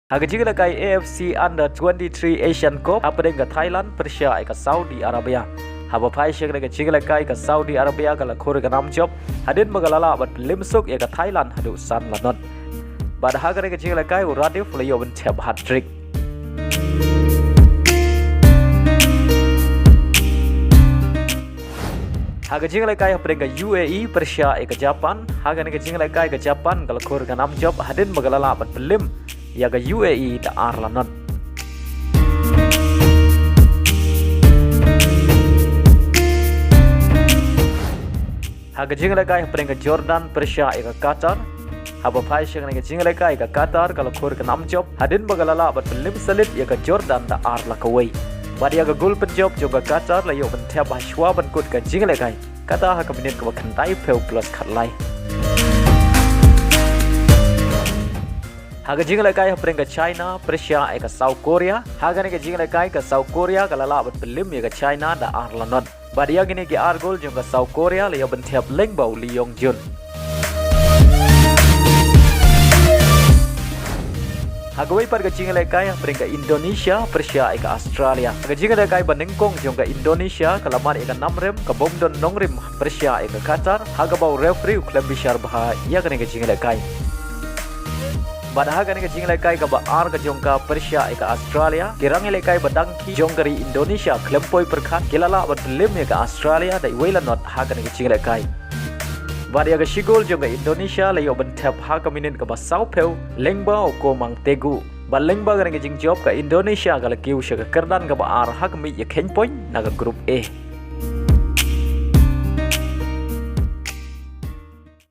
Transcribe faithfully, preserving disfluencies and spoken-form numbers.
Ha ka jingïalehkai A F C Under twenty-three Asian Cup hapdeng ka Thailand pyrshah ïa ka Saudi Arabia. Haba phai sha kane ka jingïalehkai ka Saudi Arabia ka la khur ka nam jop hadien ba ka la lah ban pynlip suk ïa ka Thailand haduh san la not. Bad ha kane ka jingïalehkai u Radeep u la ïoh ban thep hat-trick. Ha ka jingïalehkai hapdeng ka U A E pyrshah ïa ka Japan. Ha kane ka jingïalehkai ka Japan ka la khur ka nam jop hadien ba ka la lah ban pynlip ïa ka U A E da ar la not. Ha ka jingïalehkai hapdeng ka Jordan pyrshah ïa ka Qatar. Haba phai sha kane ka jingïalehkai ka Qatar ka la khur ka nam jop hadien ba ka la lah ban pynlip sha lid ïa ka Jordan da ar la kawei. Bad ïa ka gol pynjop jong ka Qatar la ïoh ban thep ha shuwa ban kut ka jingïalehkai, kata ha ka minit kaba khyndaiphew plus khatlai. Ha ka jingïalehkai hapdeng ka China pyrshah ïa ka South Korea. Ha kane ka jingïalehkai ka South Korea ka la lah ban pynlip ïa ka China da ar la not. Bad ïa kine ki ar gol jong ka South Korea la ïoh ban thep lyngba u Lee Yong-jun. Ha kawei pat ka jingïalehkai hapdeng ka Indonesia pyrshah ïa ka Australia. Ha ka jingïalehkai ba nyngkong jong ka Indonesia ka la mad ïa ka nam rem kaba ym don nongrim pyrshah ïa ka Qatar, ha kaba u referee u khlem bishar bha ïa kane ka jingïalehkai. Bad ha kane ka jingïalehkai kaba ar ka jong ka pyrshah ïa ka Australia, ki rangïalehkai ba dang khih jong ka ri Indonesia khlem poi pyrkhat, ki la lah ban pynlip ïa ka Australia da iwei la not ha kane ka jingïalehkai. Bad ïa ka shi gol jong ka Indonesia la ïoh ban thep ha ka minit kaba sawphew lyngba u Komang Teguh. Bad lyngba kane ka jingjop ka Indonesia ka la kiew sha ka kyrdan kaba ar ha ka miej ïakheiñ point na ka Group A.